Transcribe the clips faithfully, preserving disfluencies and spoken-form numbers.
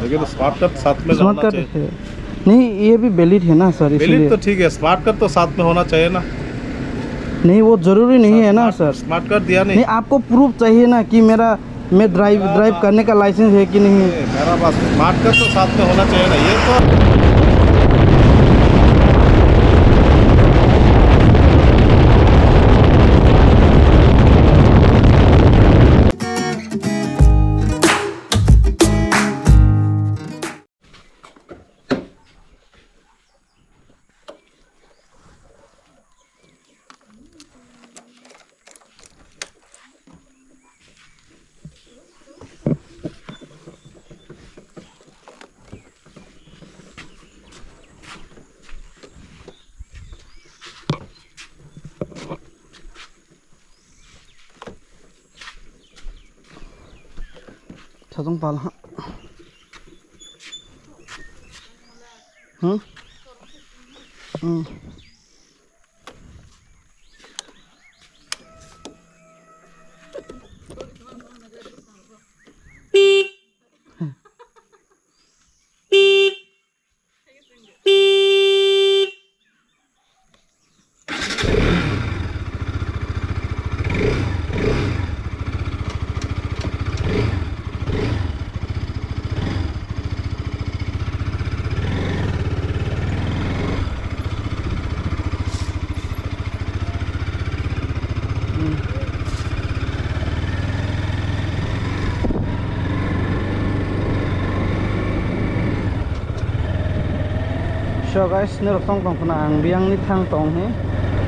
लेकिन smart card साथ में स्मार्ट होना कार्ड चाहिए। है। नहीं, ये भी वैलिड है ना सर, वैलिड इसलिए। तो ठीक है, स्मार्ट कार्ड तो साथ में होना चाहिए ना। नहीं, वो जरूरी नहीं है ना स्मार्ट, सर। स्मार्ट कार्ड दिया नहीं। नहीं, आपको प्रूफ चाहिए ना कि मेरा, मैं ड्राइव, हाँ, ड्राइव हाँ। करने का लाइसेंस है कि नहीं। ए, मेरा पास स्मार्ट कार्ड तो साथ में होना चाहिए ना, ये तो। Sajong pal ha. Hmm? Hmm. So guys, norok tong tong khna ang biyang ni thang tong hi.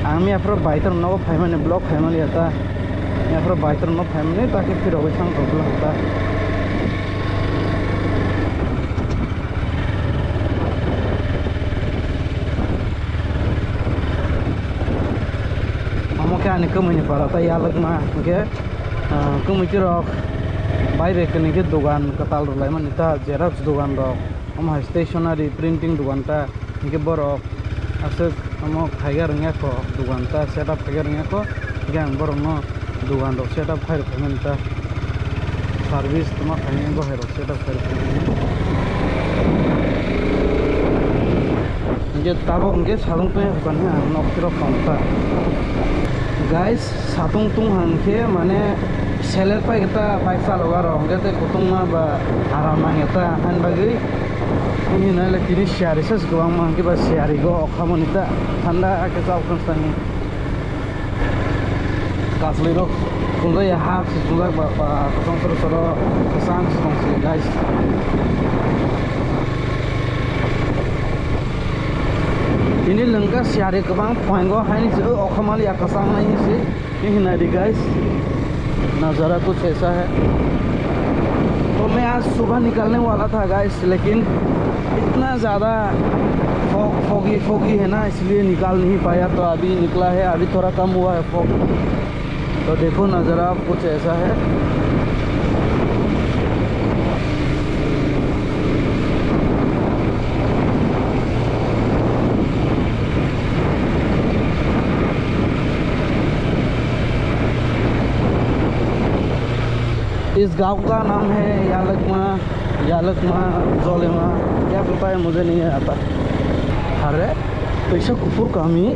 Ang miya phuru bike rok nogo phaimani, vlog phaimani ya ta. Miya phuru bike rok no phaimani ta khe phirogwi thang tong khna ta. Omo khe ani kwmwini para ta yalwkma hwnkhe, ah, kwmwi khe rok bai bai kwni khe dogan kwtal rwlaimani ta, xerox dogan rok, omo hai stationery printing dogan ta. Hingke borok aswk omo khaiga rwngya kho, dogan ta setup khaiga rwngya kho, hingke ang borokno dogan rok setup khai rwkha mani ta, service tongma khainai bohai rok setup khai rwkha mani. Hingke tabok hingke salong tongya kho kani ang nok phirok tong ta. Guys, satung tung hang khe mane seler pai khe ta bike chalogo aro hingke tei kutungma ba aram nang ya ta hani bagwi. Nini nai le tini siyari se kwbangma hwnkhe ba siyari go okhamoni ta thanda khe chao khon sani. Kaslwi rok khulda ya ha si khulda ba ba kosong soro soro kwchang si tong si guys. Tini lengka siyari kwbang phaingo haini se okhamali ya kwchang nai si. ये हिनारी गाइस, नज़ारा कुछ ऐसा है। तो मैं आज सुबह निकलने वाला था गाइस, लेकिन इतना ज़्यादा फॉग, फॉगी, फॉगी है ना, इसलिए निकाल नहीं पाया। तो अभी निकला है, अभी थोड़ा कम हुआ है फॉग। तो देखो नज़ारा कुछ ऐसा है। इस गांव का नाम है यालकमा, यालकमा, जोलेमा, क्या पता है, मुझे नहीं आता। अरे, कैसा कुकुर कामी,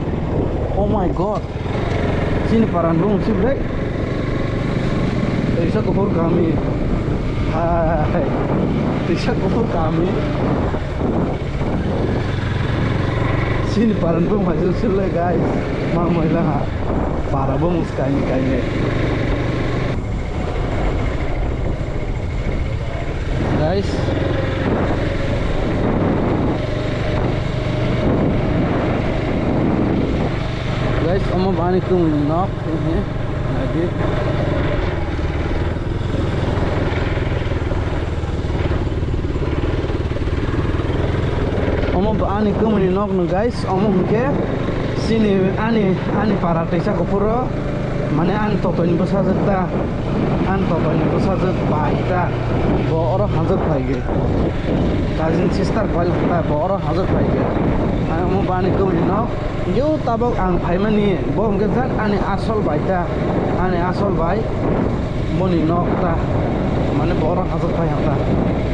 oh my God। Chini paran bung si bre. Teisa kuphur kami. Hai. Teisa kuphur kami. Chini paran bung majil sile guys. Ma moila ha. Para bung kaini kaini. Guys. Guys, omo bani kung nok, eh, naidi. Omo ba ani kwmwini nokno guys, omo hwnkhe chini ani, ani para teisa kuphuro, mane ani totoini bwsajwk ta, ani totoini bwsajwk bai ta, bo oro hajwk phaigwi. Cousin sister bai ta, bo oro hajwk phaigwi. Ani omo bani kwmwini nok, yo tabok ang phaimani, bo hwnkhe jak ani asol bai ta, ani asol bai. Boni nok ta, mane borok hajak pai hata.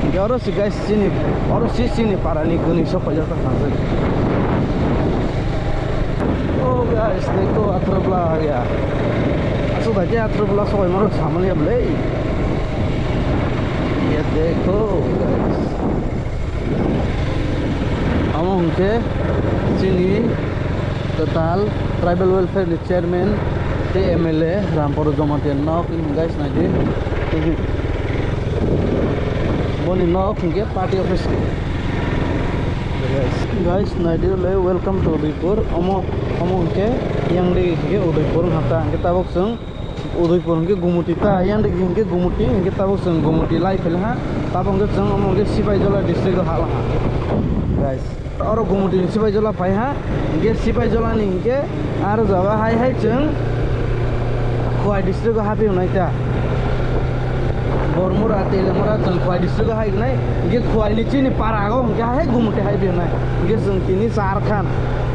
Hingke oro si guys chini, oro si chini parani gwnwi sok paijak ta hajak. Oh guys, dekho athra bla aya. Asuk bai je athra bla sok bai maro samani ya ble. Ye dekho guys. Amo hingke chini kwtal Tribal Welfare ni Chairman tei M L A Ramporo Jamatia nok ni guys naidi. Boni nok hingke party office. Guys, naidi le welcome to Udaipur. Omo, omo hingke yang di hingke Udaipur hata hingke tabok chwng Udaipur hingke Gumuti ta, yang di hingke Gumuti hingke tabok chwng Gumuti lai phela ha. Tabok hingke chwng omo hingke Sipaijola district o hala ha. Guys. Oro Gumuti ni Sipaijola phai ha, hingke Sipaijola ni hingke aro jaga hai hai chwng Khowai district o happy hwnai ta. Bormura, Telemura chwng Khowai district o hai hwnai, hingke Khowai ni chini para o hingke hai Gumuti hai hwnai, hingke chwng tini Jharkhand,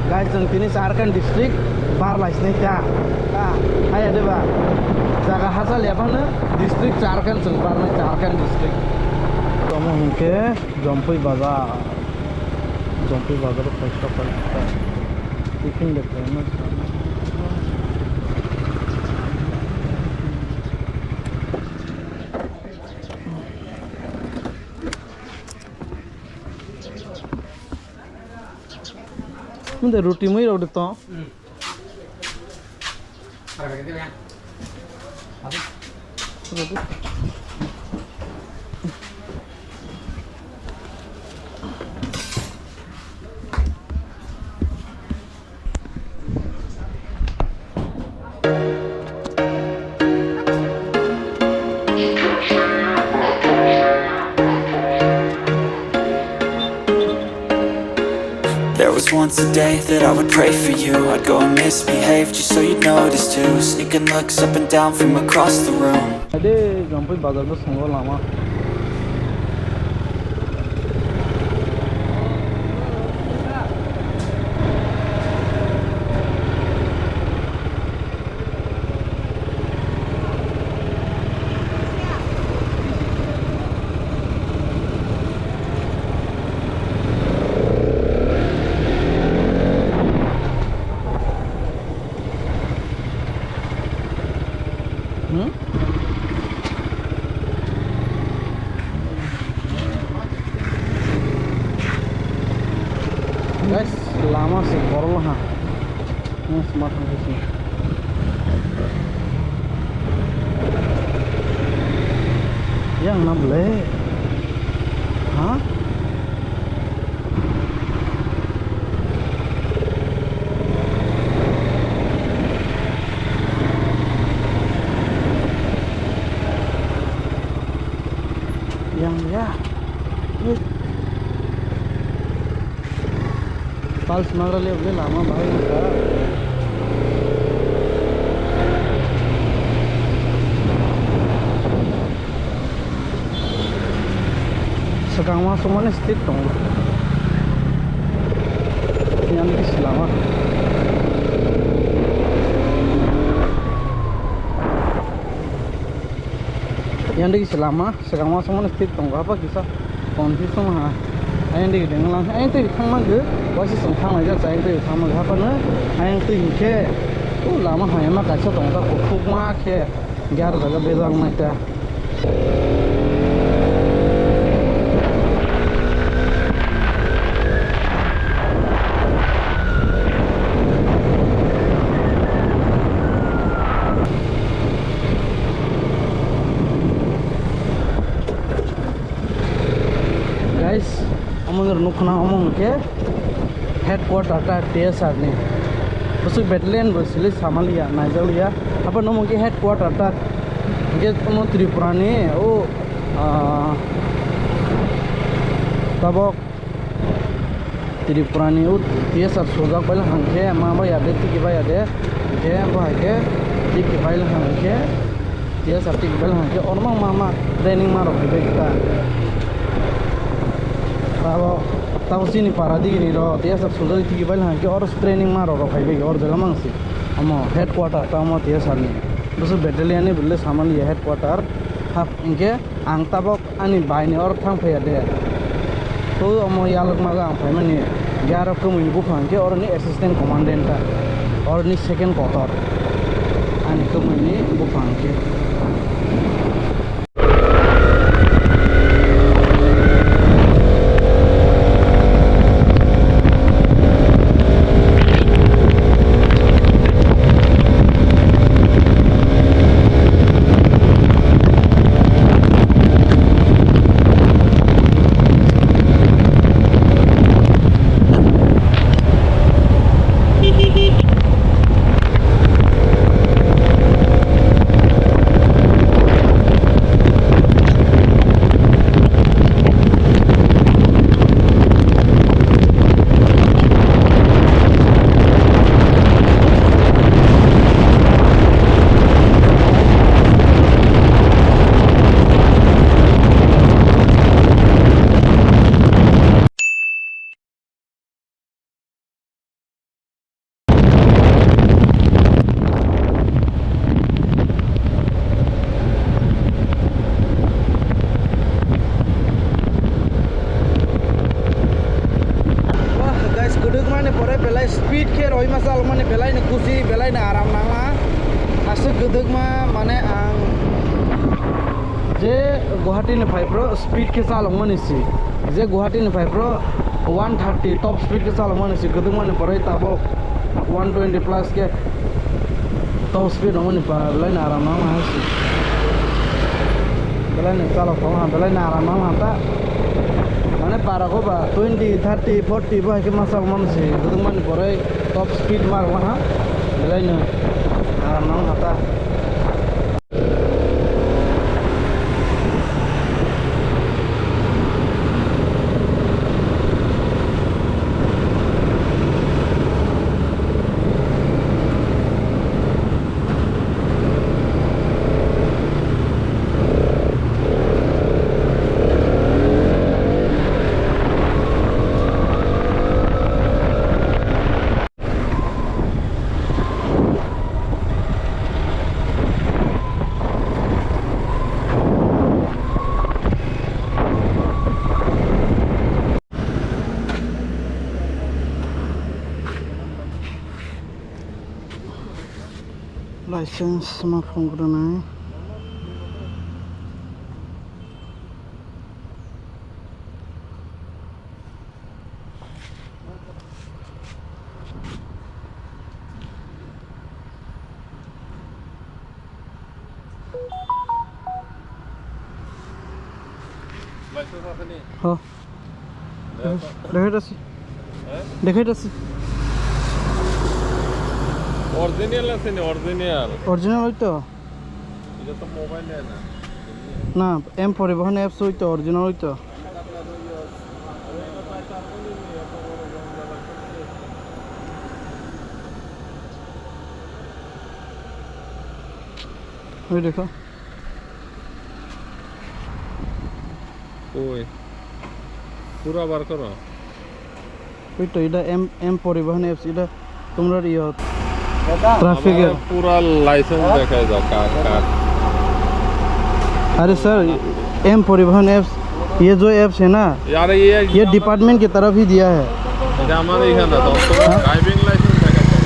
guys chwng tini Jharkhand district bar lai sinai ta. Ta, hai ade ba, jaga hachal ya phano district Jharkhand chwng bar nai Jharkhand district. Tomo hingke Jompui Bazar. Jompui bazar o kaisa kaisa tiffin de khaima. Nde roti mui rok de to. There was once a day that I would pray for you. I'd go and misbehave just so you'd notice too. Sneaking looks up and down from across the room. Ade, Jompui bazar bo songo lama. Hmm? Guys, lama se borok ha. Yang smartphone sini. Yang na ble? Ha? Yang ya. Pals magra le bole lama bahai wngkha. Swkang ma songmani state tongo. Yang di lama. Yang di lama. Swkang uansukmani state tongo, hapa kisa confuse wngha. Ayang twi ringlang, ayang twi thangma khe, waisa chwng thanglaijak, ayang twi thangma khe, hapano ayang twi hinkhe, o lama hamya ma kaisa tongo, ta kuphukma khe, gari jaga bejak nai ta. Guys, omo nukna omo hwnkhe headquarter ta T S R ni. Bwswk battalion bo sili samaliya, naijakliya. Abo no hwnkhe headquarter ta. Hwnkhe omo Tripura ni o, ah, tabok Tripura ni o T S R sojak bai hwnkhe ma bai ya de, tiki bai ya de, hwnkhe bo hai khe tiki bai hwnkhe T S R tiki bai hwnkhe oro ma ma training ma rok bai ta. Tabo, tabo chini para digi ni ro T S R sojak tiki bai hwnkhe oro training ma rok rok hai bai oro jaga mang si. Omo headquarter ta omo T S R ni. Busu battalion ni bile samani ya headquarter. Hap, hinkhe ang tabok ani bai ni oro thang phaiya de. To omo yalwk maga ang phaimani, ya aro kwmwi ni buphang hinkhe oroni assistant commandant ta. Oroni second kotor. Ani kwmwi ni buphang hinkhe. Wah, guys, kwdwkmani pore belai speed khe roima chalokmani belai no kusi, belai no aram nangma. Aswk kwdwkma, mane ang je Guwahati ni phai phro speed khe chalokmani si, je Guwahati ni phai phro one thirty top speed khe chalokmani si, kwdwkmani pore tabok one twenty plus khe top speed rokmani ba belai no aram nangma hai si, belai no chalok thok ha, belai no aram nangma ta, mane bara go ba twenty, thirty, forty bo hai khe ma chalokmani si, kwdwkmani pore top speed ma rokma ha, belai no aram nangma ta. License ma phunuknai. License asini? Ho. Dekhai dasi. Eh? Dekhai dasi. Original asini, original. Original oi to? Ita to mobile hai na. Na, M Porivahan apps oi to, original oi to. Oi dekho. Oi. Pura bar koro. Oi to, ida M, M Porivahan apps, ida tumra iyo traffic. Amar pura license dekhai jao, kar, kar. अरे sir, M Porivahan apps, ये जो apps है ना, यार, ये ये department की तरफ ही दिया है। এটা আমার এখানে তো, তো হ্যাঁ? Driving license দেখাচ্ছে।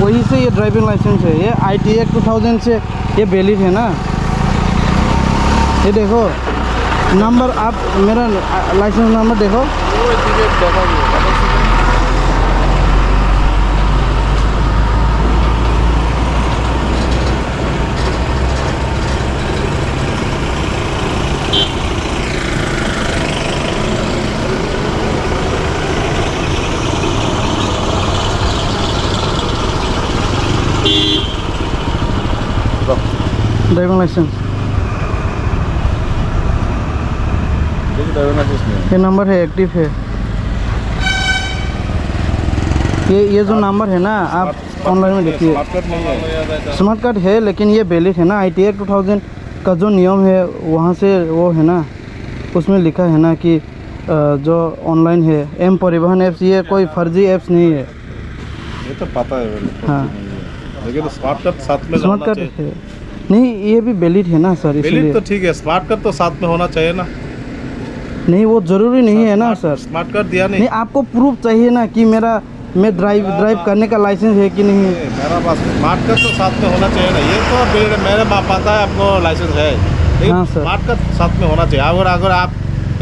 वही से ये driving license है, ये I T Act two thousand से ये valid है ना। ये देखो, नंबर आप मेरा, आ, लाइसेंस नंबर देखो। ওই দিকে দেখা যাবে। Driving license। देखो, driving license नहीं है। ये नंबर है, एक्टिव है। ये, ये जो हाँ। नंबर है ना, आप ऑनलाइन में देखिए। स्मार्ट कार्ड नहीं है। स्मार्ट कार्ड है, लेकिन ये वैलिड है ना, I T Act two thousand का जो नियम है, वहाँ से वो है ना, उसमें लिखा है ना कि, अ, जो ऑनलाइन है, एम परिवहन एप्स, ये कोई फर्जी एप्स नहीं है। ये तो पता है, हाँ। फर्जी नहीं है। देखिए, तो स्मार्ट कार्ड साथ में स्मार्ट होना कार्ड चाहिए। है। नहीं, ये भी वैलिड है ना सर, वैलिड इसलिए। तो ठीक है, स्मार्ट कार्ड तो साथ में होना चाहिए ना। नहीं, वो जरूरी नहीं है ना सर। स्मार्ट कार्ड दिया नहीं। नहीं, आपको प्रूफ चाहिए ना कि मेरा, मैं ड्राइव, मेरा ड्राइव करने का लाइसेंस है कि नहीं। नहीं, मेरा पास स्मार्ट कार्ड तो साथ में होना चाहिए ना। ये तो वैलिड है, मेरे पा-, पता है आपको लाइसेंस है, लेकिन हाँ सर। स्मार्ट कार्ड साथ में होना चाहिए। अगर, अगर आप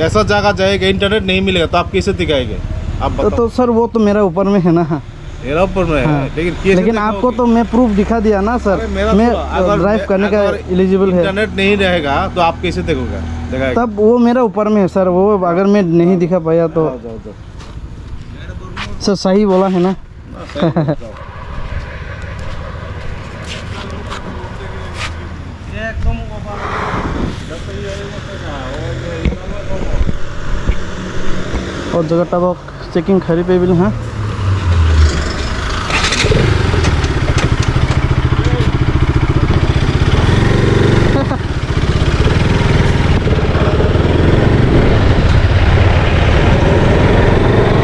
ऐसा जगह जाएगा, इंटरनेट नहीं मिलेगा, तो आप कैसे दिखाएंगे? आप तो, बताओ। तो सर, वो तो मेरा ऊपर में है ना। मेरा ऊपर में है, हाँ। लेकिन कैसे लेकिन देखोगे? आपको तो मैं प्रूफ दिखा दिया ना सर, अरे, मेरा मैं तो, अगर ड्राइव मैं, करने का अगर एलिजिबल है। इंटरनेट नहीं रहेगा तो आप कैसे देखोगे? दिखाएगा। तब वो मेरा ऊपर में है सर, वो अगर मैं नहीं दिखा पाया तो। जाओ, जाओ, जाओ। सर, सही बोला है ना? हाँ, सही बोला, जाओ। O jaga tabok checking khairi paibil ha.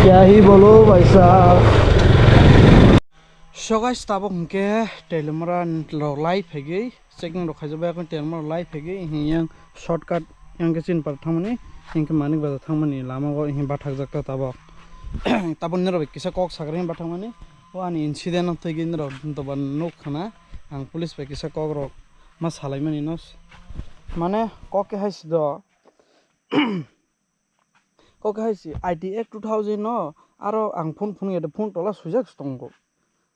Kya hi bolo bhai sahab. So guys, tabok hwnkhe Telimura rok lai phaigwi. Checking rok khaijak bai, yakni termo lai phaigwi, yang shortcut yang khe chini par thangmani, yang khe Manik Bazar thangmani lama o yang bathakjak ta tabok. Tabok nini rok bai kisa kok sakra yang bathakmani, o ani incident no twi gwi nini rok doban nuk khana, ang police bai kisa kok rok ma salaimani no, mane kok khe hai si do. Kok hai si I T Act two thousand no aro ang phone phone ya de phone tola swijak tongo.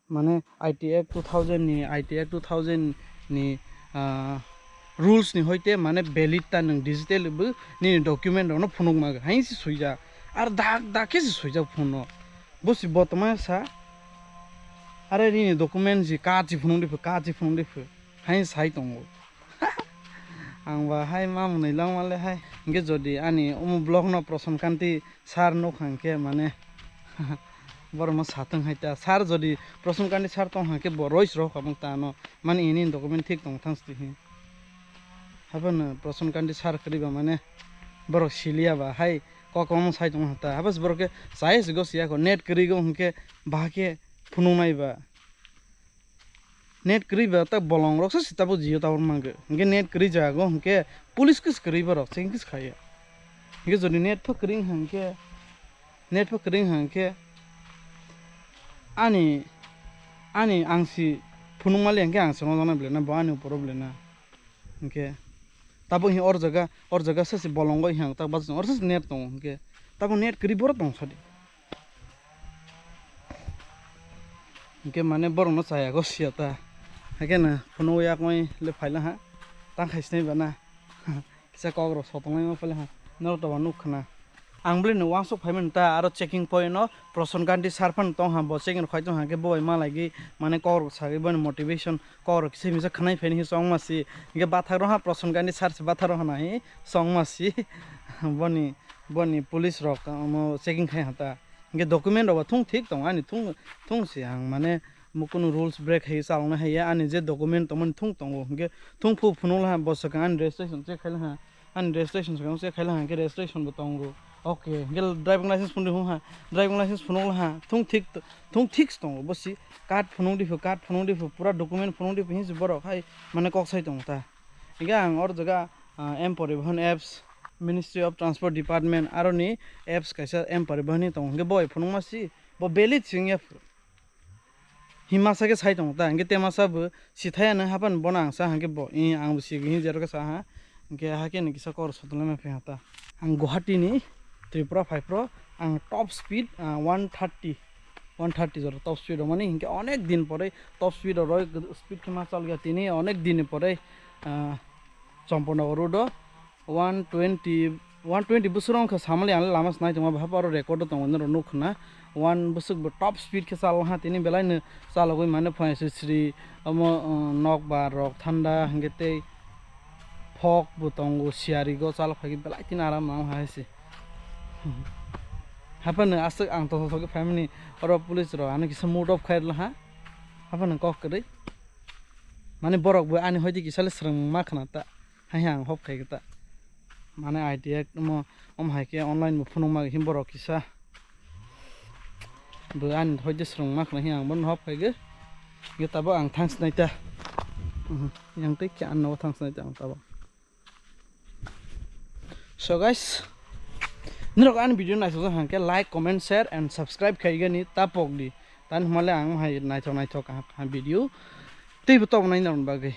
Mane I T Act two thousand ni, I T Act two thousand ni, ah, rules ni hoite mane valid ta nwng digital bo nini document rok no phunuk maga. Hai si swijak. Ar dak dak khe si swijak phone no. Bo si botoma sa. Are nini document si ka si phunuk di phu, ka si phunuk di phu. Hai sai tongo. Ang ba hai ma mwnwi langma le hai. Hingke jodi ani omo vlog no Proson Kanti sir nukha hingke mane borok no satong hai ta. Sir jodi Proson Kanti sir tong hingke bo rois rok abong ta ano. Mane ini document thik tong thang sti hi. Haphano Proson Kanti sir kwrwi ba mane borok siliya ba hai kok omo sai tong ha ta. Habas borok ke sai se go siya ko net kwrwi go hingke ba ke phunuk nai ba. Net kwrwi ba ta bolong rok se tabuk Jio tower mangkhe. Hingke net kwrwi jaga o hingke police kis kwrwi borok checking kis khaiya. Hingke jodi net pha kwrwi hingke, net pha kwrwi hingke ani, ani ang si phunuk mali hingke ang se nojagna bwlai na bo ani upor o bwlai na. Hingke tabuk hi or jaga, or jaga se se bolongo hi ang ta bachung or se se net tongo hingke tabuk net kwrwi borok tong sadi. Hingke mane borok no chaya go siya ta. Hake na phunuk yak mai le phaila ha. Tang khai sinai bana. Kisa kok rok sotong lai ma phaila ha. Norok toba nuk khna. Ang bwlai no wansuk phaimani ta aro checking point no Proson Kanti sir phan tong ha bo checking rok khai tong ha hingke bo bai ma lai gwi mane kok rok sagwi boni motivation kok rok kisa misa khwnai phaini hi chong ma si hingke bathak rok ha Proson Kanti sir se bathak rok hana hi chong ma si boni boni police rok omo checking khai ha ta hingke document rok bo thung thik tong ani thung thung si ang mane mo kunu rules break hai chalok nai hai ya ani je document tongmani thung tongo hingke thung phu phunuk la ha bo swkang ani registration check khai la ha. Ani registration swkang se khaila hwnkhe registration bo tongo. Okay, hwnkhe driving license phunuk ha, driving license phunuk ha, thung thik, thung thik tongo. Bo si card phunuk di phu, card phunuk di phu, pura document phunuk di phu, hinsi borok hai mane kok sai tongo ta. Hwnkhe ang or jaga, ah, M Parivahan apps, Ministry of Transport Department, aroni apps kaisa M Parivahan ni tongo. Hwnkhe bo hai phunukma si, bo valid si wngya phu. Himasa khe sai tongo ta, hwnkhe temasa bo sithaya nang hapan bono ang sa hwnkhe bo, i ang bo sigi hinwi jerok khe sa ha, hwnkhe hakhe ni kisa kor sotolai ma phi ha ta. Ang Guwahati ni Tripura phai phro ang top speed, ah, one thirty, one thirty jora top speed romani hwnkhe onek din pore top speed o roi speed khe ma chalya tini onek din ni pore, ah, Champanagar road o one twenty, one twenty bwswk rok wngkha samali ang lama se nai tongma, bahai aro record o tongo norok nuk khna. One bwswk bo top speed khe chalo ha, tini belai no chalogwi mane phaisa sri omo, uh, nokbar rok thanda hwnkhe tei phok bo tongo, siyari go chalo phai belai tini aram nang hai se. Haphano aswk ang tongthok thok khe phaimani oro police rok ano kisa mood off khai rwla ha. Haphano kok kwrwi mane borok bo ani hoide kisa le swrwng ma khna ta. Hai ang hop khai ta. Mane idea omo, omo hai khe online bo phunuk ma hin borok kisa. Bo ani hoide swrwng ma khna hin ang bono hop khai ge. Yo tabok ang thangsnai ta. Mhm. Yang tei khe ano thangsnai ta ang tabok. So guys, nirok ani video naisok hangke like, comment, share and subscribe khaigani tapok di. Tan hmale ang hai naithok naithok ha, ha video teibo tobonai norok bagwi.